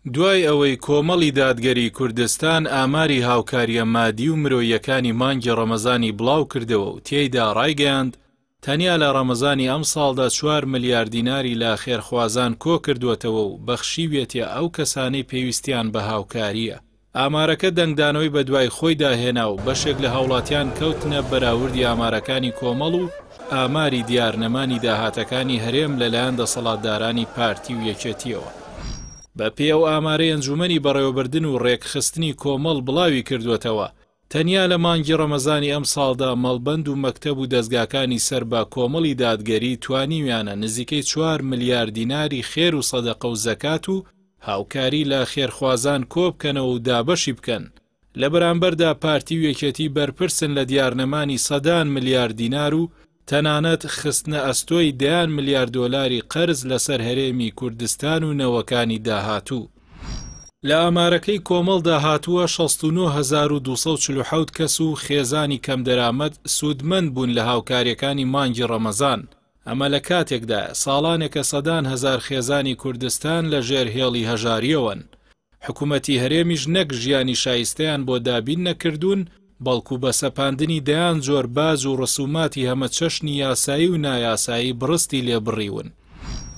دوای ئەوەی کۆمەڵی دادگەری کوردستان ئاماری هاوکارییە مادی و مرۆییەکانی مانگی ڕەمەزانی بڵاوکردەوە و تێیدا ڕایگەیاند، تەنیا لە ڕەمەزانی ئەمساڵدا چوار ملیار دیناری لە خێرخوازان کۆکردووەتەوە و بەخشیویەتیە ئەو کەسانەی پێویستیان بە هاوکارییە. ئامارەکە دەنگدانەوەی بەدوای خۆیدا هێنا و بەشێک لە هاوڵاتیان کەوتنە بەراوردی ئامارەکانی کۆمەڵ و ئاماری دیارنەمانی داهاتەکانی هەرێم لەلایەن دەسەڵاتدارانی پارتی و یەکێتییەوە. بەپێی ئەو ئامارەی ئەنجومەنی بەڕێوەبردن و رێکخستنی کۆمەڵ بڵاوی کردووەتەوە، تەنیا لە مانگی رەمەزانی ئەمساڵدا مەڵبەند و مەکتەب و دەزگاکانی سەر بە کۆمەڵی دادگەری توانیویانە نزیکەی چوار ملیار دیناری خێر و سەدەقە و زەکات و هاوکاری لە خێرخوازان کۆبکەنەوە و دابەشی بکەن، لە بەرامبەردا پارتی و یەکێتی بەرپرسن لە دیارنەمانی سەدان ملیار دینار و تەنانەت خستنە ئەستۆی دەیان ملیار دۆلاری قەرز لەسەر هەرێمی کوردستان و نەوەکانی داهاتوو. لە ئامارەکەی کۆمەڵدا هاتووە 69247 کەس و خێزانی کەمدەرامەت سوودمەند بوون لە هاوکارییەکانی مانگی ڕەمەزان، ئەمە لە کاتێکدایە ساڵانێکە سەدان هەزار خێزانی کوردستان لە ژێر هێڵی هەژارییەوەن. حکومەتی هەرێمیش نەک ژیانی شایستەیان بۆ دابین نەکردوون، بەڵکو بە سەپاندنی دەیان جۆر باج و ڕسوماتی هەمەچەشنی یاسایی و نایاسایی بڕستی لێ بڕیون.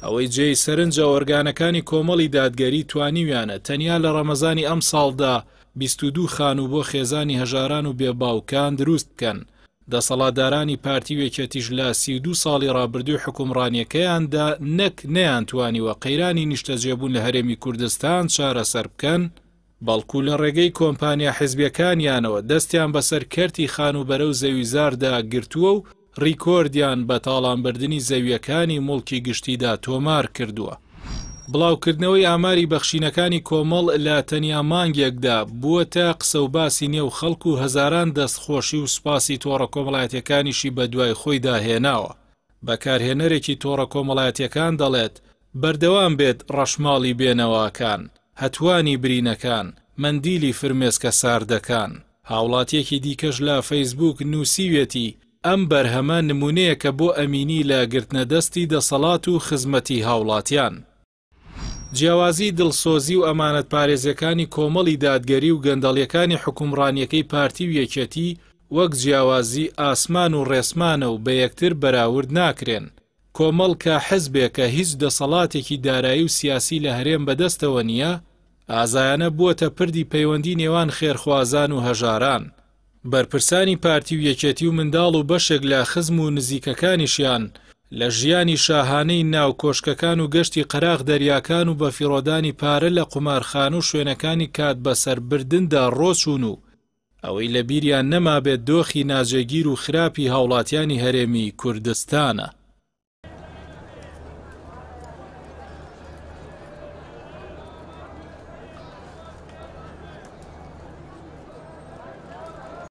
ئەوەی جێی سەرنجە ئۆرگانەکانی کۆمەڵی دادگەری توانیویانە تەنیا لە ڕەمەزانی ئەمساڵدا 22 خانوو بۆ خێزانی هەژاران و بێ باوکان دروست بکەن، دەسەڵاتدارانی پارتی و یەکێتیش لە 32 ساڵی ڕابردووی حوکمڕانیەکەیاندا نەک نەیانتوانیوە قەیرانی نیشتەجێبوون لە هەرێمی کوردستان چارەسەر بکەن، بەڵکو لە ڕێگەی کۆمپانیا حزبیەکانیانەوە دەستیان بەسەر کەرتی خانووبەرە و زەویزاردا گرتووە و ڕیکۆردیان بە تاڵانبردنی زەوییەکانی موڵکی گشتیدا تۆمار کردووە. بڵاوکردنەوەی ئاماری بەخشینەکانی کۆمەڵ لە تەنیا مانگێکدا، بووەتە قسە و باسی نێو خەڵک و هەزاران دەستخۆشی و سوپاسی تۆڕە کۆمەڵایەتیەکانیشی بەدوای خۆیدا هێناوە. بەکارهێنەرێکی تۆڕە کۆمەڵایەتیەکان دەڵێت، بەردەوام بێت ڕەشماڵی بێنەواکان، هەتوانی برینەکان، مەندیلی فرمێسکە ساردەکان. هاوڵاتیەکی دیکەش لە فەیسبووک نووسیویەتی، ئەم بەرهەمە نموونەیەکە بۆ ئەمینی لە گرتنەدەستی دەسەڵات و خزمەتی هاوڵاتیان. جیاوازی دڵسۆزی و ئەمانەتپارێزیەکانی کۆمەڵی دادگەری و گەندەڵیەکانی حوکمڕانیەکەی پارتی و یەکێتی وەک جیاوازی ئاسمان و ڕێسمانە و بەیەکتر بەراورد ناکرێن. کۆمەڵ کە حزبێکە هیچ دەسەڵاتێکی دارایی و سیاسی لە هەرێم بەدەستەوە نییە، ئازایانە بووەتە پردی پەیوەندی نێوان خێرخوازان و هەژاران. بەرپرسانی پارتی و یەکێتی و منداڵ و بەشێک لە خزم و نزیکەکانیشیان لە ژیانی شاهانەی ناو کۆشکەکان و گەشتی قەراغ دەریاکان و بەفیڕۆدانی پارە لە قومارخانە و شوێنەکانی کات بەسەربردندا ڕۆچوون و ئەوەی لە بیریان نەمابێت دۆخی ناجێگیر و خراپی هاوڵاتیانی هەرێمی کوردستانە.